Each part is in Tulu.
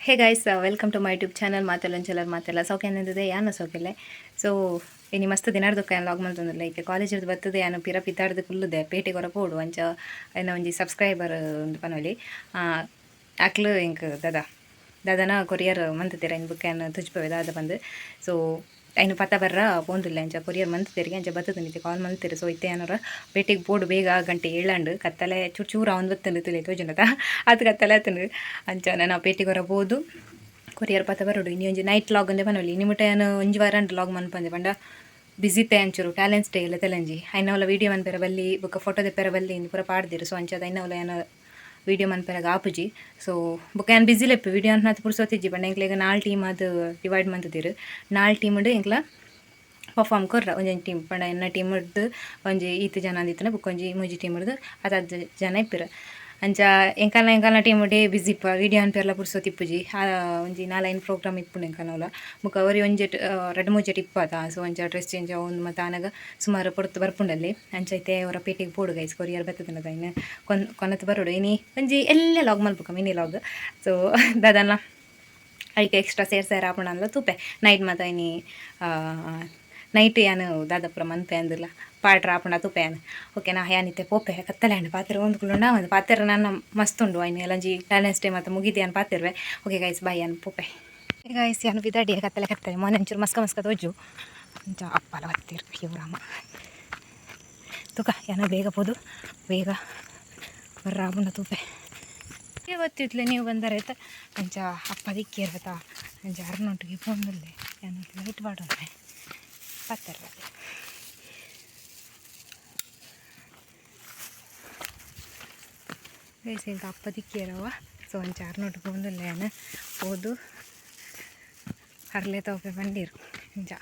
Hey guys, welcome to my YouTube channel. ಮಾತೆಲ್ಲ ಮಾತೆಲ್ಲ ಸೌಖ್ಯನಂದಿದೆ ಯಾನ ಸೌಖ್ಯಲೆ. ಸೊ ಇನಿ ಮಸ್ತ್ ದಿನಾರ್ದಕ್ಕ ಲಾಗ್ ಮಲ್ತೊಂದುಲ್ಲೆ. ಇತ್ತೆ ಕಾಲೇಜ್ ಬರ್ತದೆ, ಯಾನು ಪಿರ ಪಿತ್ತಾಡ್ದು ಕುಲ್ಲುದೆ. ಪೇಟೆಗೆ ಹೊರ ಪೋಡು. ಅಂಚ ಎನ್ನ ಒಂಜಿ ಸಬ್ಸ್ಕ್ರೈಬರ್ ಒಂದು ಪನೊಲಿ, ಅಕ್ಲು ಎಂಕ್ ದಾದ ದಾದನ ಕೊರಿಯರ್ ಮಂತುದೆರ್. ಐನ್ ಬುಕ್ಕ ಯಾನ್ ತುಜ್ಪವೆ ದಾದ ಪಂದ್. ಸೊ ಐನು ಪತ್ತ ಬರ್ರ ಪೋಂದುಲ್ಲೆ. ಅಂಚ ಕೊರಿಯರ್ ಮಂತುದೆರ್ಗೆ, ಅಂಚ ಬತ್ತುದುಂಡು. ಇತ್ತೆ ಕಾಲ್ ಮಲ್ತೆರ್. ಸೊ ಇತ್ತೆ ಯಾನೊರ ಪೇಟೆಗೆ ಪೋಡು ಬೇಗ. ಗಂಟೆ 7 ಆಂಡ್. ಕತ್ತಲೆ ಚೂರು ಚೂರು ಆವೊಂದು ಬತ್ತುಂಡು. ತುಲೆ ತೋಜುಂಡತ, ಆತ್ ಕತ್ತಲೆ ಆತುಂಡು. ಅಂಚ ನನ ಪೇಟೆಗೆ ಹೊರ ಪೋದು ಕೊರಿಯರ್ ಪತ್ತ ಬರೋಡು. ಇನಿ ಒಂಜಿ ನೈಟ್ ಲಾಗ್ ಅಂದೆ ಪನೊಲಿ. ಇನಿ ಮುಟ್ಟ ಯಾನ್ ಒಂಜಿ ವಾರ ಆಂಡ್ ಲಾಗ್ ಮನ್ಪಂದೆ. ಪಂಡ ಬಿಸಿ ಇತ್ತೆ ಅಂಚೂರು. ಟ್ಯಾಲೆಂಟ್ಸ್ ಡೇ ಎಲ್ಲ ತೆಲಂಜಿ ಐನವಲ ವೀಡಿಯೋ ಮನ್ಪೆರ ಬಲ್ಲಿ, ಬೊಕ್ಕ ಫೋಟೋ ದೆಪ್ಪೆರ ಬಲ್ಲಿ ಇಂದು ಪೂರ ಪಾಡ್ದಿರು. ಸೊ ಅಂಚಾದ್ ಐನವಲ ಯಾನ್ ವೀಡಿಯೋ ಮನ್ಪೆರಗ ಆಪುಜಿ. ಸೊ ಬೊಕ್ಕ ಯಾನ್ ಬಿಸಿ ಲೆಪ್ಪು, ವೀಡಿಯೋ ಅಂತ ಪುರ್ಸೊತ್ತಿಜ್ಜಿ. ಪಂಡ ಎಂಕ್ಲೆಗ್ ನಾಲ್ ಟೀಮ್ ಅದು ಡಿವೈಡ್ ಮಂತುದೆರ್. ನಾಲ್ ಟೀಮ್ ಎಂಕ್ಲ ಪರ್ಫಾರ್ಮ್ ಕೊರ್ರ. ಒಂಜೊಂಜಿ ಟೀಮ್ ಪಂಡ ಎನ್ನ ಟೀಮ್ ಡ್ದು ಒಂಜಿ ಈತ್ ಜನ ಅಂದಿತ್ತನ, ಬೊಕ್ಕ ಒಂಜಿ ಮೂಜಿ ಟೀಮ್ ಡ್ದು ಅದಾದ್ ಜನ ಇಪ್ಪೆರ್. ಅಂಚ ಎಂಕಲ್ನ ಎಂಕಲ್ನ ಟೀಮ್ ಡೇ ಬಿಸಿ ಇಪ್ಪ, ವೀಡಿಯೋ ಅನ್ಪೆರ್ಲ ಪುರ್ಸೊತ್ತು ಇಪ್ಪುಜಿ. ಒಂಜಿ ನಾಲೈನ್ ಪ್ರೋಗ್ರಾಮ್ ಇಪ್ಪುಂಡು ಎಂಕಲ್ನವುಲ. ಬೊಕ್ಕ ಒರಿ ಒಂಜೆಟ್ ರಡ್ಡ್ ಮೂಜೆಟ್ ಇಪ್ಪತ. ಸೊ ಅಂಚ ಡ್ರೆಸ್ ಚೇಂಜ್ ಆವೊಂದು ಮತ್ತು ಆನಗ ಸುಮಾರು ಪೊರ್ತು ಬರ್ಪುಂಡಲ್ಲಿ. ಅಂಚ ಇತ್ತೆ ಒರ ಪೇಟೆಗೆ ಪೋಡು ಗೈಸ್. ಕೊರಿಯರ್ ಬತ್ತುದುಂಡು, ಐನ್ ಕೊನ್ ಕೊನತ್ ಬರೋಡು. ಇನಿ ಒಂಜಿ ಎಲ್ಲ ಲಾಗ್ ಮಲ್ಪುಕ, ಮಿನಿ ಲಾಗ್. ಸೊ ದಾದನ ಐಕ್ ಎಕ್ಸ್ಟ್ರಾ ಸೇರ್ ಸೇರ್ ಆಪುಂಡಂದ್ಲ ತೂಪೆ. ನೈಟ್ ಮಾತ ಇನಿ ನೈಟ್ ಯಾನ್ ದಾದ ಪೂರ ಮನ್ಪೆ ಅಂದಿಲ್ಲ ಪಾಡ್ರ ಆಪುಂಡ ತೂಪೆ ಯಾನ್. ಓಕೆನಾ? ಯಾನ್ ಇತ್ತೆ ಪೋಪೆ. ಕತ್ತಲೆ ಆಂಡ್. ಪಾತೆರ ಒಂದು ಕುಲ್ಲುಂಡ ಒಂದು ಪಾತೆರ ನನ್ನ ಮಸ್ತ್ ಉಂಡು. ಐನ್ ಎಲ್ಲಂಜಿ ಟ್ಯಾಲೆಂಟ್ಸ್ ಡೇ ಮತ್ತು ಮುಗಿದು ಯಾನ್ ಪಾತೆರ್ವೆ. ಓಕೆ ಗೈಸ್, ಬಾಯ್, ಯಾನ್ ಪೋಪೆ. ಗೈಸ್, ಯಾನ್ ಬಿದಾಡಿ. ಕತ್ತಲೆ ಕತ್ತಲೆ, ಮೊನ್ನೆ ಒಂಚೂರು ಮಸ್ಕ ಮಸ್ಕ ತೋಜು. ಅಂಚ ಅಪ್ಪಲ ಬತ್ತೀರ್. ಅಯ್ಯೋ ರಾಮ, ತುಕ ಯಾನ ಬೇಗ ಪೋದು ಬೇಗ ಬರ್ರ ಆಪುಂಡ ತೂಪೆ. ಗೊತ್ತಿತ್ಲೆ ನೀವು ಬಂದರೆ ಅಂಚ ಅಪ್ಪ ದಿಕ್ಕೇರ್ಬತ್ತ. ಅಂಚ ಅರ್ನೊಟ್ಟಿಗೆ ಪೋಂದುಲ್ಲೆ. ಯಾನ್ ಲೈಟ್ ಪಾಡೊಂದೆ, ಪತ್ತೆರ್. ಗೈಸ್, ಎಂಕ್ ಅಪ್ಪ ತಿಕ್ಕಿಯರವ. ಸೊ ಅಂಚ ಅರ್ನೊಟ್ಟು ಪೋಂದುಲ್ಲೆ ಯಾನ್. ಪೋದು ಹರ್ಲೆ ತೋಪೆ ಬಂದಿರು. ಅಂಚ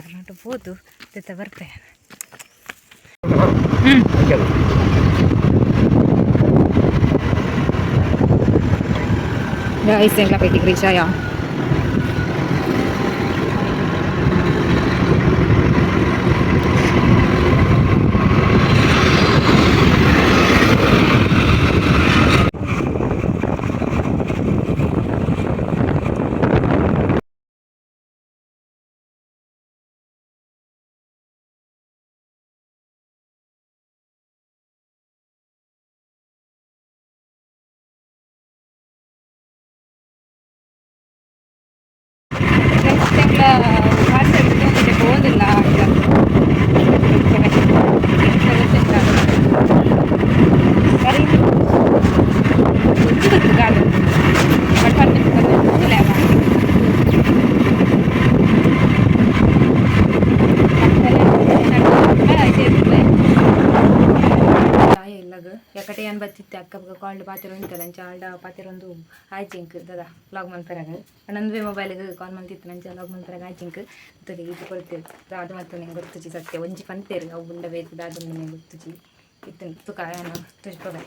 ಅರ್ನೊಟ್ಟು ಪೋದು ತೆತ್ತ ಬರ್ಪೆ. ಹ್ಞೂ. ಗೈಸ್, ಎಂಕ್ಲ ಪೇಟಿಗೆ ರೀಚ್ ಆಯ. ಎಂಕ್ಲ ಪಾರ್ಸೆಲ್ ಪೋಂದಿಲ್ಲ. ಸರಿ, ಗೊತ್ತು ಗಾಡಿ ಬಟ್ ಗೊತ್ತಿಲ್ಲ. ಇಲ್ಲಗ ಯಾಕಟೆ ಏನ್ ಬತ್ತಿತ್ತೆ. ಅಕ್ಕ ಬೊಕ್ಕ ಕಾಲ್ಡ್ ಪಾತೆರ ಉಂಟಲ್ಲ, ಅಂಚ ಆಲ್ಡ ಪಾತೆರ ಒಂದು ಆಯ್ತು. ದಾದ ಲಾಗ್ ಮಲ್ಪೆರಾಗ ನಂದುವೆ ಮೊಬೈಲ್ಗೆ ಕಾಲ್ ಮಲ್ತಿತ್ತು. ಅಂಚ ಲಾಗ್ ಮಲ್ಪೆರಾಗ ಆಯ್ತು. ತಲೆ ಇದು ಕೊಡ್ತೇವೆ. ದಾದ ಮತ್ತು ನಂಗೆ ಗೊತ್ತುಜಿ ಸತ್ಯ. ಒಂಜಿ ಪಂತೇರು ಅವು ಉಂಡ ಬೇಕು. ದಾದ ನಂಗೆ ಗೊತ್ತುಜಿ ಇತ್ತು. ತುಕ ಏನು ತುಜ್ಪವೆ.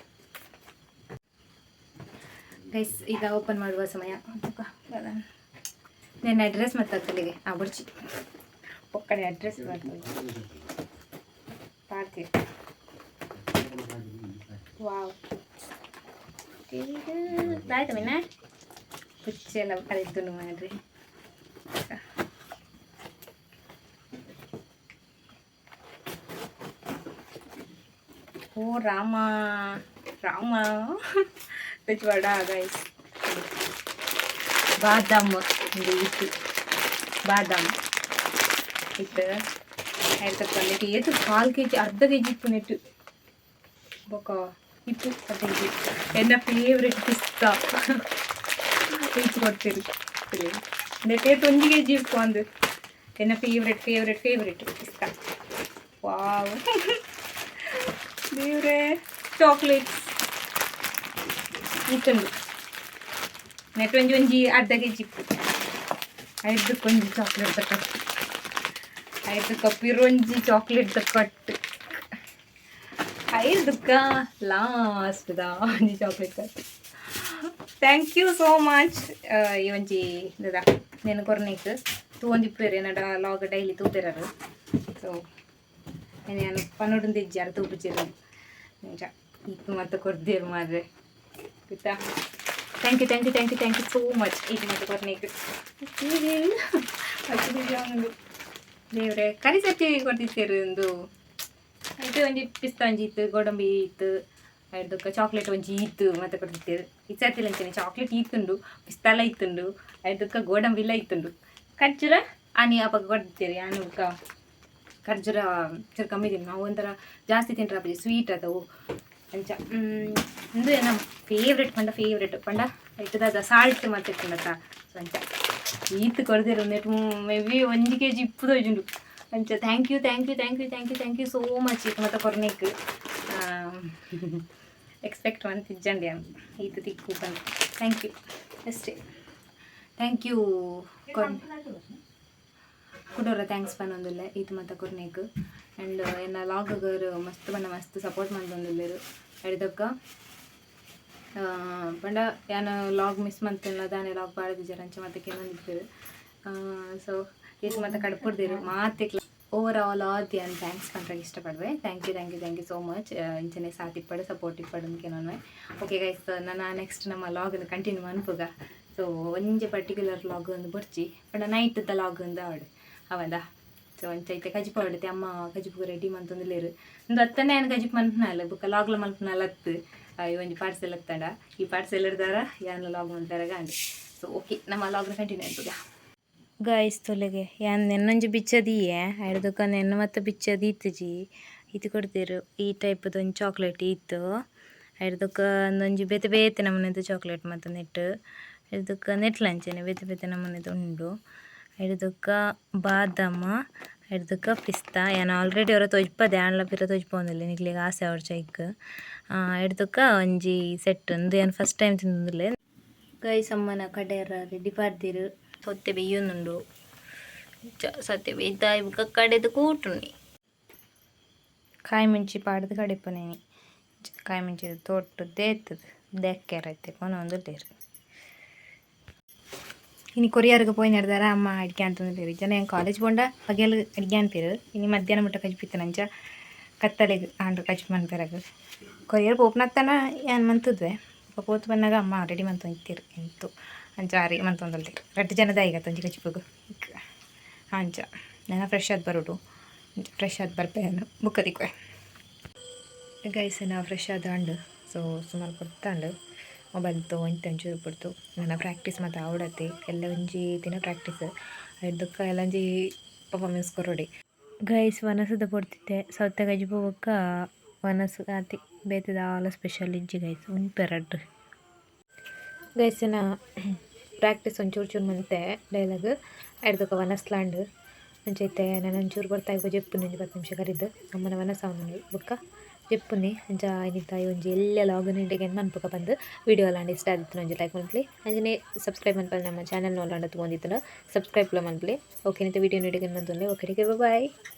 ಗೈಸ್, ಈಗ ಓಪನ್ ಮಾಡುವ ಸಮಯ. ತುಕ ನನ್ನ ಅಡ್ರೆಸ್ ಮತ್ತು ತಲೆಗೆ ಆ ಬುರ್ಚಿ ಒಕ್ಕಡೆ ಅಡ್ರೆಸ್ ಮಾಡ್ತೀವಿ ಪಾಡ್ತೀವಿ. ವಾವ್, ಆಯ್ತು ಮಿನ್ನ ಕುಚ್ಚೆಲ್ಲ ಕಲಿತು ಮಾಡ್ರಿ. ಓ ರಾಮ ರಾಮ, ತೆಚ್ವಾಡ. ಗೈಸ್, ಬಾದಾಮ್ ಒಂದು ಇತ್ತು. ಬಾದಾಮ್ ಇತ್ತು. ಆಯ್ತಪ್ಪ, ನೆಟ್ ಏತು ಕಾಲು ಕೆಜಿ, ಅರ್ಧ ಕೆಜಿ ಇಪ್ಪು ನೆಟ್ಟು. ಬೊಕ್ಕ ಇಪ್ಪು ಅರ್ಧ ಕೆಜಿ. ಎನ್ನ ಫೇವ್ರೆಟ್ ಪಿಸ್ತಾ ಈಚೆ ಕೊಡ್ತೀರಿ. ನೆಟ್ ಏತು 1 ಕೆಜಿ ಇಪ್ಪು ಅಂದು. ಎನ್ನ ಫೇವ್ರೆಟ್ ಫೇವ್ರೆಟ್ ಫೇವ್ರೆಟ್ ಪಿಸ್ತಾ. ವಾವ್, ದೇವ್ರೆ. ಚಾಕ್ಲೇಟ್ಸ್ ಇತ್ತುಂಡು. ನೆಟ್ ಒಂಜಿ ಒಂಜಿ ಅರ್ಧ ಕೆಜಿ ಇಪ್ಪು. ಐದಕ್ಕೊಂಜಿ ಚಾಕ್ಲೇಟ್ ಕಟ್, ಐದಕ್ಕ ಪಿರೊಂಜಿ ಚಾಕ್ಲೇಟ್ ಕಟ್, ಐದಕ್ಕ ಲಾಸ್ಟ್ the ಒಂಜಿ chocolate cut. Thank you so much. ಈ ಒಂಜಿ ದಾದ నేను ಕೊರ್ನೇಕ್ ತೂವೊಂದಿಪ್ಪೆರ್. ಎನ್ನಡ ಲಾಗ್ ಡೈಲಿ ತೂಪೆರರು. ಸೊ ನಾನು ಪನ್ನೊಂದು ಇಜ್ಜಾರ ತೂಪುಜಿರು. ನಿಜ ಇತ್ತು ಮತ್ತು ಕೊರ್ದೇರು ಮಾರ್ರೆ. ಗೊತ್ತಾ? Thank you, thank you, thank you, thank you so much. ಇದು ಮತ್ತೆ ಕೊರ್ನೇಕ್ ದೇವ್ರೆ ಕರಿ ಸರ್ತಿ ಕೊಡ್ತಿತ್ತೇರು. ಒಂದು ಇದು ಒಂಜಿ ಪಿಸ್ತಾ ಒಂಜಿ ಇತ್ತು, ಗೋಡಂಬಿ ಇತ್ತು, ಐಡ್ದೊಕ್ಕ ಚಾಕ್ಲೇಟ್ ಒಂಜಿ ಇತ್ತು ಮತ್ತೆ ಕೊಡ್ತಿತ್ತೇರು. ಈ ಸರ್ತಿ ಅಂಚನೆ ಚಾಕ್ಲೇಟ್ ಇತ್ತುಂಡು, ಪಿಸ್ತಾಲ ಇತ್ತುಂಡು, ಐಡ್ದೊಕ್ಕ ಗೋಡಂಬಿಲ ಇತ್ತುಂಡು. ಖರ್ಜೂರ ಆನಿ ಅಪಗ ಕೊಡ್ತಿತ್ತೇರು. ಯಾನು ಬುಕ್ಕ ಖರ್ಜೂರ ಚೂರು ಕಮ್ಮಿ ತಿನ್ನು, ನಾವು ಒಂಥರ ಜಾಸ್ತಿ ತಿಂಟ್ರೆ ಅಪ್ಪಜಿ, ಸ್ವೀಟ್ ಅದವು ಅಂಚ. ಉಂದು ಎನ್ನ ಫೇವ್ರೆಟ್ ಪಂಡ, ಫೇವ್ರೆಟ್ ಪಂಡ ಇಟ್ಟದ ಸಾಲ್ಟ್ ಮತ್ತೆ ಇತ್ತುಂಡತ್ತ. ಸೊ ಅಂಚ ಈತ್ ಕೊರ್ದಿರು. ನೆಟ್ ಮೇ ಬಿ 1 ಕೆಜಿ ಇಪ್ಪುದೋಜುಂಡು. ಅಂಚ thank you, thank you, thank you, thank you, thank you so much. ಈತ್ ಮತ್ತೆ ಕೊರ್ನೇಕ್ ಎಕ್ಸ್ಪೆಕ್ಟ್ ಮಂತಿಜ್ಜಂಡಿ ಈತ್ ತಿಕ್ಕು ಪಂದ್. Thank you ಅಷ್ಟೇ, thank you. ಕೊರ್ ಕುಡೋರ thanks ಪನ್ನೊಂದುಲ್ಲೆ ಈತ್ ಮಾತ ಕೊರ್ನೇಕ್. ಆ್ಯಂಡ್ ಎನ್ನ ಲಾಗಗರ್ ಮಸ್ತ್ ಪಂಡ ಮಸ್ತ್ ಸಪೋರ್ಟ್ ಮಂತೊಂದುಲ್ಲೆರ್. ಐಡ್ದೊಕ್ಕ ಪಂಡ ಯಾನ್ ಲಾಗ್ ಮಿಸ್ ಮಂತಿಲ್ಲ, ದಾನೆ ಲಾಗ್ ಪಾಡ್ದಿಜೆರ್, ಅಂಚ ಮಾತ ಕೇನೊಂದಿತ್ತೆರ್. ಸೊ ಈತ್ ಮಾತ ಕಡಪುಡ್ದೆರ್ ಮಾತೆಕ್ಲ. ಓವರ್ ಆಲ್ ಆದ್ ಯಾನ್ thanks ಪನ್ಪೆಗ್ ಇಷ್ಟಪಡುವೆ. Thank you, thank you, thank you so much. ಇಂಚನೆ ಸಾಥ್ ಇಪ್ಪಡು, ಸಪೋರ್ಟ್ ಇಪ್ಪಡು ಕೇನೊನ್ವೆ. ಓಕೆ ಗೈಸ್, ನನ್ನ ನೆಕ್ಸ್ಟ್ ನಮ್ಮ ಲಾಗ್ನ ಕಂಟಿನ್ಯೂ ಮನ್ಪುಗ. ಸೊ ಒಂಜಿ ಪರ್ಟಿಕ್ಯುಲರ್ ಲಾಗ್ ಒಂದು ಬೊರ್ಚಿ ಪಂಡ ನೈಟ್ದ ಲಾಗ್ ಒಂದು ಆವಡ್ ಅವಂದ. ಸೊ ಅಂಚ ಐತೆ ಕಜಿಪು ಆವಡತೆ. ಅಮ್ಮ ಕಜಿಪು ರೆಡಿ ಮಂತೊಂದುಲ್ಲೆರ್. ಉಂದು ಅತ್ತನೆ ಯಾನ್ ಕಜಿಪು ಮನ್ಪುನಾಲ್, ಬೊಕ್ಕ ಲಾಗ್ಲ ಮನ್ಪುನಾಲ್ ಅತ್ತು. ಈ ಒಂಜಿ ಪಾರ್ಸೆಲ್ ಅತ್ತಂಡ, ಈ ಪಾರ್ಸೆಲ್ ದಾರ ಯಾನ್ ಲಾಗ್ ಮಲ್ಪೆರೆಗ ಆಂಡ್. ಸೊ ಓಕೆ, ನಮ್ಮ ಲಾಗ್ನ ಕಂಟಿನ್ಯೂ ಮನ್ಪುಗ. ಗೈಸ್, ತೊಲೆಗೆ ಯಾನ್ ನೆನ್ನೊಂಜಿ ಬಿಚ್ಚದಿಯೆ. ಐಡ್ದೊಕ್ಕ ನೆನ್ನ ಮತ್ತೆ ಬಿಚ್ಚದಿ ಇತ್ತುಜಿ. ಇತ್ತು ಕೊಡ್ತೀರು. ಈ ಟೈಪದ ಒಂಜಿ ಚಾಕ್ಲೇಟ್ ಇತ್ತು. ಐಡ್ದೊಕ್ಕ ಒಂದೊಂಜಿ ಬೇತೆ ಬೇತೆ ನಮೂನೆದ ಚಾಕ್ಲೇಟ್ ಮತ್ತು ನೆಟ್. ಐಡ್ದೊಕ್ಕ ನೆಟ್ಲ ಅಂಚನೆ ಬೇತೆ ಬೇತೆ ನಮೂನೆದ ಉಂಡು. ಐಡ್ದೊಕ್ಕ ಬಾದಾಮ, ಐಡ್ದೊಕ್ಕ ಪಿಸ್ತಾ. ಯಾನ್ ಆಲ್ರೆಡಿ ಒರ ತೊಜ್ಪದೆ, ಆಂಡ್ಲ ಪಿರ ತೊಜ್ಪೊಂದುಲ್ಲೆ, ನಿಕ್ಲೆಗ್ ಆಸೆ ಆವೊಡ್ಚಿ ಐಕ್. ಐಡ್ದೊಕ್ಕ ಒಂಜಿ ಸೆಟ್. ಉಂದು ಯಾನ್ ಫಸ್ಟ್ ಟೈಮ್ ತಿಂದೊಂದುಲ್ಲೆ. ಗೈಸ್, ಅಮ್ಮನ ಕಡೆರ ರೆಡಿ ಪಾಡ್ದಿರು. ಸೊತ್ತೆ ಬೆಯ್ಯೊಂದುಂಡು. ಸತ್ಯ ಬೇಯ್ತಾಯಿ ಬೊಕ್ಕ ಕಡೆದು ಕೂಟುನಿ. ಕಾಯಿ ಮುಂಚಿ ಪಾಡ್ದು ಕಡಿಪುನೇನಿ. ಕಾಯಿ ಮುಂಚಿ ತೋಟು ದೇತದು ದೆಕ್ಕೆರ ಐತೆ ಕೊನೊಂದುಲ್ಲೆರ್. ಇನಿ ಕೊರಿಯರ್ಗೆ ಪೋಯಿ ನಡ್ದಾರ ಅಮ್ಮ ಅಡ್ಗೆ ಅಂತಂದಿಲ್ಲೇರು. ಜನ ಹೆಂಗೆ ಕಾಲೇಜ್ ಪೋಂಡ ಪಗೆಲ್ ಅಡ್ಗೆ ಅನ್ಪೇರು. ಇನಿ ಮಧ್ಯಾಹ್ನ ಮುಟ್ಟ ಕಜಿಪಿತ್ತನಂಚ ಕತ್ತಲೆಗ್ ಆಂಡ್ರ ಕಜಿಪು ಮನ್ಪೆರಗ್. ಕೊರಿಯರ್ ಪೋಪುನತ್ತನ ಯಾನ್ ಮಂತುದ್ವೆ. ಪೋತು ಬನ್ನಾಗ ಅಮ್ಮ ರೆಡಿ ಮಂತೊಂದಿತ್ತೆರ್ ಎಂತು ಅಂಚ ಆರಿ ಮಂತೊಂದುಲ್ಲೆರ್. ರಡ್ಡ್ ಜನದ ಐಗತ್ತ ಒಂಜಿ ಕಜಿಪುಗು ಅಂಚ. ನನ ಫ್ರೆಶ್ ಆದ್ ಬರೋಡು, ಫ್ರೆಶ್ ಆದ್ ಬರ್ಪೆ ಯಾನ್, ಬುಕ್ಕ ತಿಕ್ಕುವೆ. ಗೈಸ್, ನಾ ಫ್ರೆಶ್ ಆದ್ ಸೊ ಸುಮಾರು ಪೊರ್ತಾಂಡ್. ಮೊಬೈಲ್ ಒಂತೆ ಒಂಚೂರು ಪೊರ್ತು. ನನ ಪ್ರಾಕ್ಟೀಸ್ ಮಾತ ಆವಡತ್ತೆ. ಎಲ್ಲ ಒಂಜಿ ದಿನ ಪ್ರಾಕ್ಟೀಸ್, ಐಡ್ದೊಕ್ಕ ಎಲ್ಲೊಂಜಿ ಪರ್ಫಾರ್ಮೆನ್ಸ್ ಕೊರೊಡೆ. ಗೈಸ್, ವನಸದ ಪೊರ್ತಿತ್ತೆ. ಸೌತೆ ಕಜಿಪು ಬೊಕ್ಕ ವನಸು ಆತೆ, ಬೇತೆ ದಾಲ ಸ್ಪೆಷಲ್ ಇಜ್ಜಿ ಗೈಸ್. ಉನ್ಪೆರಡ್ಡ್. ಗೈಸ್, ನಾ ಪ್ರಾಕ್ಟೀಸ್ ಒಂಚೂರು ಚೂರು ಮಂತೆ ಡೈಲಾಗ್. ಐಡ್ದೊಕ್ಕ ವನಸ್ಲಾಂಡ್. ಅಂಚ ಇತ್ತೆ ನನ ಒಂಚೂರು ಪೊರ್ತಾಯಿ ಜೆಪ್ಪುನಿ. ಒಂಜಿ 10 ನಿಮಿಷ ಕರಿದ್ ಅಮ್ಮನ ವನಸ್ ಆವೊಂದುಂಡು, ಬೊಕ್ಕ ಜೆಪ್ಪುನಿ. ಅಂಚ ಇನಿತ ಒಂಜಿ ಎಲ್ಯ ಲಾಗ್ ಎಂಡ್ ಮನ್ಪುಗ ಪಂದ್. ವೀಡಿಯೋ ಲಾಂಡ ಇಷ್ಟ ಆದಿತ್ತುಂಡ ಒಂಜಿ ಲೈಕ್ ಮನ್ಪುಲೆ. ಅಂಚನೆ ಸಬ್ಸ್ಕ್ರೈಬ್ ಮನ್ಪಲೆ. ನಮ್ಮ ಚಾನಲ್ ನೋಲಾಂಡ ತೂವೊಂದಿತ್ತುಂಡ ಸಬ್ಸ್ಕ್ರೈಬ್ ಮನ್ಪುಲೆ. ಓಕೆ, ಇನಿತ ವೀಡಿಯೋ ಇಡೆಗ್ ಮಂತೊಂದುಲ್ಲೆ. Okay, bye.